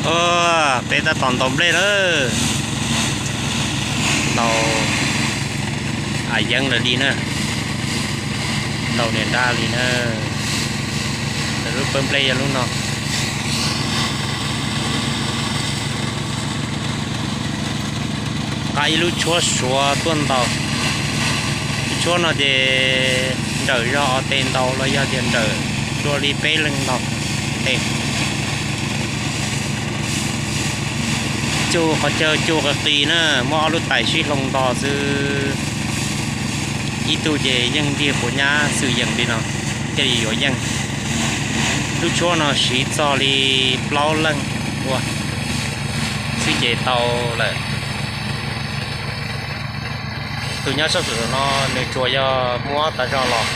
Peb tab tom ntaus nplej lawm. Ntaus a yeeb lawm li na. Ntaus niam nrab li na. Lawv lub pawg nplej yog lub no. Nqa ib lub tshuab suav tuaj ntaus. Lub tshuab no ces nrawm zog os, tes ntaus los yog tias nrawm dua li peb leeg ntaus tes. Cug qhov chaw cug qis qis na, muab ob lub tais sib hloov nto xwb. Ib tug ces yeej ntiag puas nyab xwm yees li no, thiaj li yuav yeej. Lub tshuab no siv txog li plaub leeg ua xwb ces tau lawm. Tus nyob sab saum no nws tsuas yog muab tas zog los,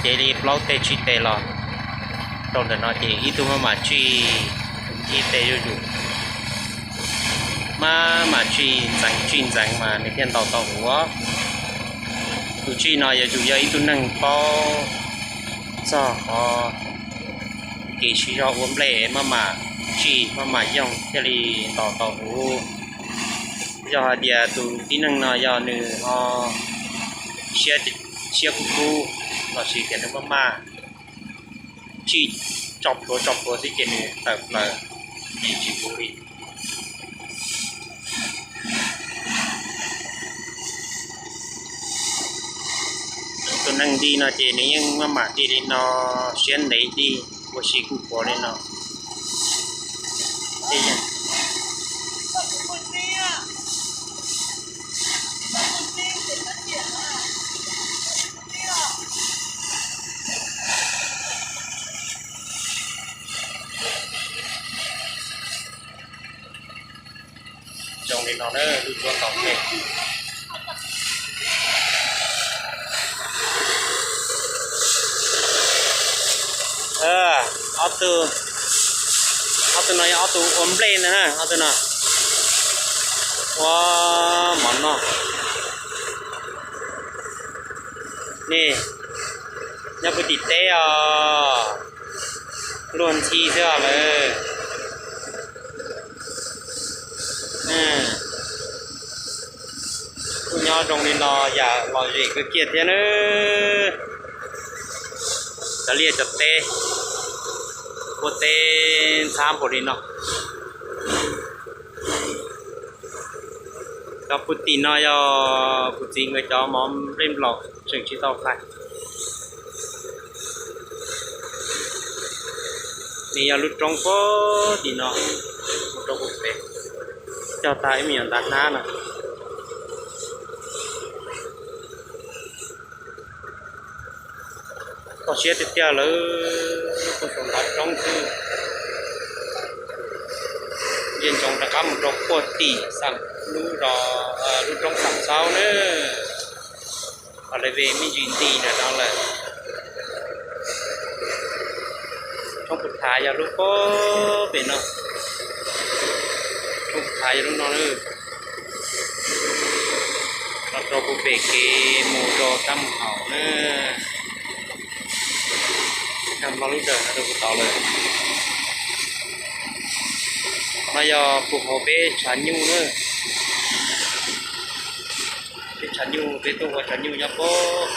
cev li plaub teg tsib teg los rau ntawm no ces ib tug maj mam tsij ib teg zuj zus, maj mam tsij ntxeev tsij ntxeev mas nws thiaj ntaus tau huv. Tus tsij no yuav tsum yog ib tug neeg paub txog qhov kev siv zog ua nplej, maj mam tsij maj mam yoog thiaj li ntaus tau huv. Yog hais tias tus tib neeg no yog nws ho siab, siab kub kub lossis tias nws maj maj tsij tso plhuav tso plhuav xwb ces nws tawm plaws ces tsis huv li. Tus neeg nti no ces nws yeej maj mam nti li no, siab ntev dig ua si kuj puav li no. Zoo li no na, lub tshuab ntaus nplej. Ob tug, ob tug no yog ob tug ua nplej ntag na, ob tug no ua mov noj. Nej nyob puag tim teb os, luag ntxhi xwb os lawm. Kuj nyob zoo li no yam lom zem kawg kiag thiab nawb. Cov liaj cov teb, ua teb ntxhab npaum li no. Cov puag tim no yog kuv txiv nkawd cov mov nplej nplaum tseem tsis tau hlais. Nws yog lub roob puag tim no, mus rau puag pem, cog tag ib me nyuam ntav hnab no. Koj siab tiag tiag lawm, koj tau ntav roob xwb. Yeej ntsoov rov qab mus rau puag tim Xam, lub zos, lub roob Xam Xaub na. Ho lawv ve me ntsis nti ntawm no lawm. Roob puag thav yog lub puag pem no. Roob puag thav yog lub no na. Los rau puag pem kev mus rau sab mus haus na. Tag nrho lub dawm no rau puag tod lawm. No yog puag hauv peb tshav nyuj na. Peb tshav nyuj, peb tuaj ua tshav nyuj nyob puag.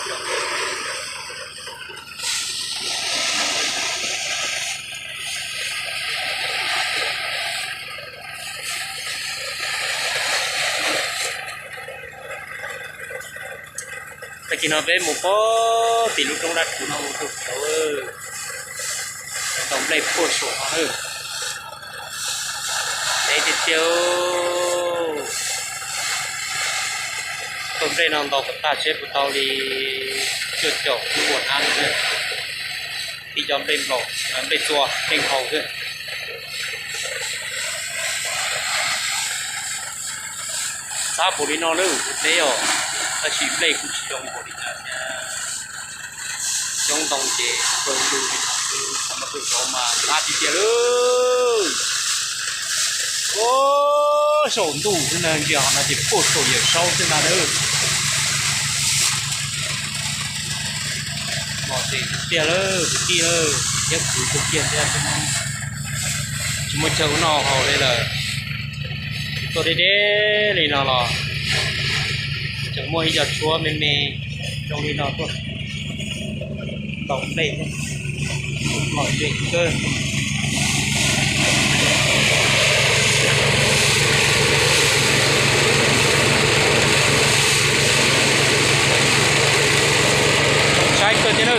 Tag kis no peb mus puag tim lub roob dab tsi no ua tug tau, ntaus nplej puag saum no. Deb tiag tiag. Tug nplej no ntaus kom tag seb puas tau li cuaj caum ib puas hnab no. Ib co nplej nplaum, nplej txua, nplej nkhaus xwb. Ntxhab npaum li no lawm kuv teb os, tab sis nplej kuj tsis zoo npaum li cas thiab. Xyoob ntoo ces pawg lug li no xwb, qhov no pawg zov mas ntxhab tiag tiag lawm. Ua saum ntuj xwb na, ntsia qhov no ces puag saum Yawm Saub xwb na lawm. Mos tseem tiag lawm kwv tij lawm, thiab kwv kawg kiag thiab. Tsis muaj chaw ua noj haus li lawm. Tuaj deb deb li no los tseem muaj ib co tshuab me me zoo li no tuaj ntaus nplej thiab. Lom zem kawg. Tshaib kawg thiab na.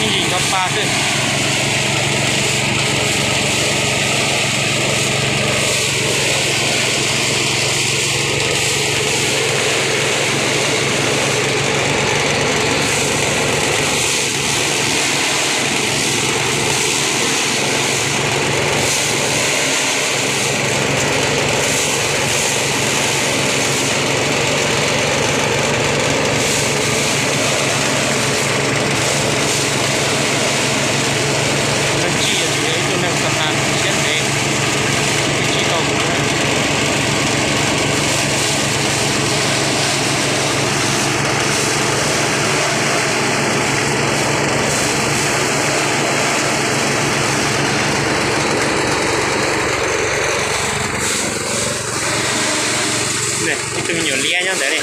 Ib ntsis ncho pa xwb. Neeg tsim yog tsis yog ib tug neeg xav tas siab ntev, tsis tau kuv. Ib tug me nyuam liab nyob ntawd li.